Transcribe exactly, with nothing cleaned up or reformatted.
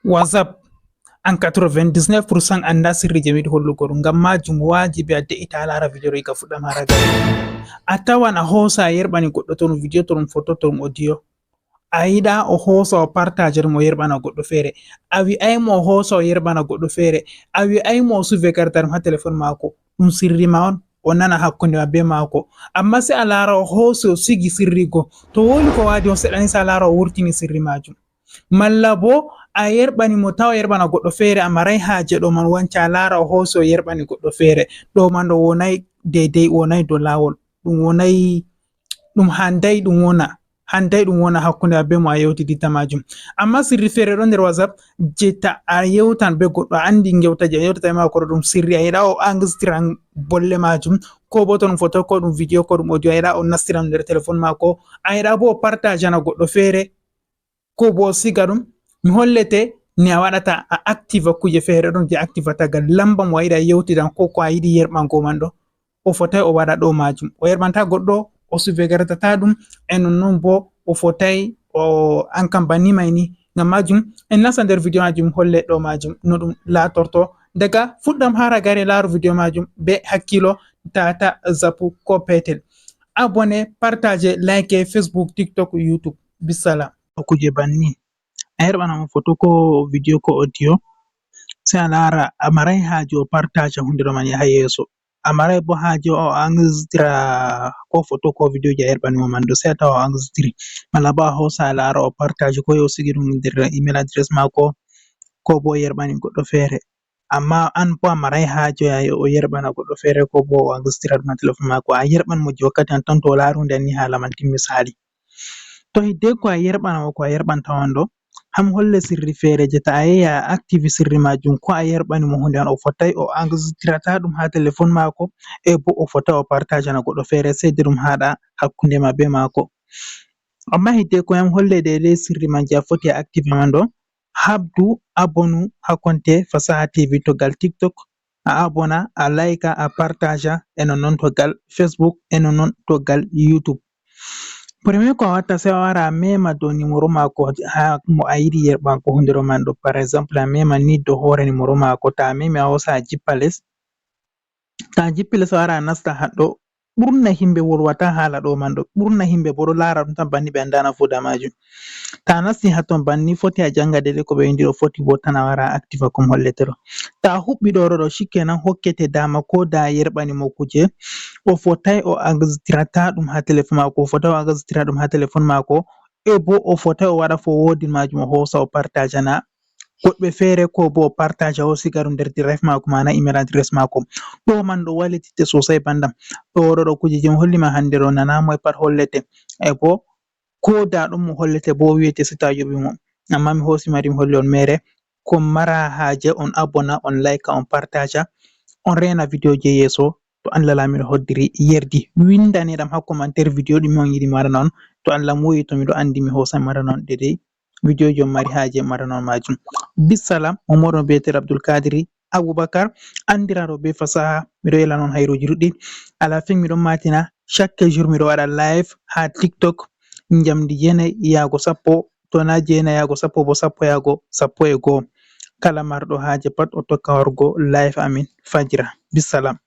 WhatsApp, an quatre-vingt-dix-neuf pour cent annda sirri je miɗo hollugo ɗum. Ngam majum wajibi a de'ita a laara video ɗo iga fuɗɗam haa ragare. A tawan a hoosa a yerɓani goɗɗo to ɗum video, to ɗum photo, to ɗum audio. A yiɗa o hoosa o partage ɗum o yerɓana goɗɗo feere. A wi'ay mo o hoosa o yerɓana goɗɗo feere. A wi'ay mo o sauvegarda ɗum haa telefon maako. Ɗum sirri ma on, o nana hakkunde ma be maako. Amma se a laara o hoosi o sigi sirri go. To woli ko wadi on seɗɗa ni se a laara o wurtini sirri majum. Malla bo a yerɓani mo tawa o yerɓana goɗɗo feere, a maray haaje ɗo man wanca a laara o hoosi o yerɓani goɗɗo feere. Ɗo man ɗo wonay deydey, wonay dow laawol. Ɗum wonay, ɗum handay ɗum wona. Handay ɗum wona hakkunde ma be mo a yewtiditta majum. Amma sirri feere ɗo nder WhatsApp je ta a yewtan be goɗɗo a andi ngewta je a yewtata e maako ɗo ɗum sirri a yiɗa o enregistran bolle majum. Ko bo to ɗum photo ko ɗum video ko ɗum audio a yiɗa o nastiran nder telefon maako. A yiɗa bo o partage ana goɗɗo feere. Ko bo o siga ɗum, mi hollete ni a waɗata a activa kuje feere ɗon je activata gal lamba mo a yiɗa yewtidan ko ko a yiɗi yerɓango man ɗo. O fotay o waɗa ɗo majum. O yerɓanta goɗɗo, o sauvegarda ta ɗum e nonnon bo o fotay o an kam banni may ni. Ngam majum en nasta nder video majum holle ɗo majum no ɗum latorto. Daga fuɗɗam haa ragare laaru video majum be hakkilo, tata zapu ko petel. Abonné, partage, like, Facebook, TikTok, YouTube. Bissalam. Kuje banni. A yerɓana mo foto ko video ko audio. Sai a laara a marai haaje o partage hunde ɗo man yaha yeeso. A marai bo haaje o enregistra ko foto ko video je a yerɓani mo man ɗo. Sai a tawa o enregistri. Malla bo a hosa a laara o partage ko o sigi ɗum nder email address mako. Ko bo o yerɓani goɗɗo feere. Amma an bo a marai haaje o yerɓana goɗɗo feere ko bo o enregistira ɗum ha telefon mako. A yerɓan mo je wakkati an tan to o laari hunde anni hala man timmi sali. To hiddeko a yerɓana mo ko a yerɓanta on ɗo, hami holle sirri feere je ta a yehi a activi sirri majum ko a yerɓani mo hunde an o fotai o enregistrata ɗum ha telefon mako e bo o fotai o partage na goɗɗo feere sai de ɗum haɗa hakkunde ma be mako. Amma hiddeko hami holle daidai sirri man je a foti a activi man ɗo, habdu abonu ha konte Fasaha T V to gal TikTok, a abona, a like, a partage e nonnon to gal Facebook e nonnon to gal YouTube. Premier ko a watta sai a wara a mema dow nimoro mako ha mo a yiɗi yerɓango hunde ɗo man ɗo. Par exemple a mema ni dow hoore nimoro mako, ta a memi a hosa a jippa les. Ta a jippi les a wara a nasta haɗɗo. Ɓurna himɓe wolwata hala ɗo man ɗo. Ɓurna himɓe bo ɗo lara ɗum tan banni ɓe andana fuda majum. Ta a nasti ha ton banni foti a janga dede ko ɓe windi ɗo foti bo tan a wara a activa kom hollete ɗo. Ta a huɓɓi ɗo ɗo shikenan hokkete dama ko da a yerɓani mo kuje. O fotai o enregistrata ɗum ha telefon mako, o fotai o enregistra ɗum ha telefon mako. E bo o fotai o waɗa forwardin majum o hosa o partagana goɗɓe feere ko bo o partage o siga ɗum nder drive mako mana email address mako. Ɗo man ɗo wallititte sosai bandam. Ɗo ɗo ɗo kuje je mi holli ma hande ɗo nana moye pat hollete. E bo ko da ɗum mo hollete bo wiyete si ta yoɓi mo. Amma mi hosi mari mi holli on mere ko mara haaje on abona on like on partage on rena video je yeeso. To Allah lamiɗo hoddiri yerdi windane ɗam ha commentaire video ɗum on yiɗi mi waɗana on. To Allah moyi to miɗo andi mi hosa mi waɗana on dedei. Video ji on mari haaje mi waɗana on majum. Bissalam, on moɗon beeteɗo Abdul Kadiri Abubakar, andiraɗo be Fasaha. Miɗo yela non hayruji ɗuɗɗi. Ala fin miɗon matina chaque jour miɗo waɗa live ha TikTok njamdi jeenayi yaago sappo, to na jeenayi yaago sappo bo sappo yaago sappo e go'o. Kala marɗo haaje pat o tokka warugo live amin fajira. Bissalam.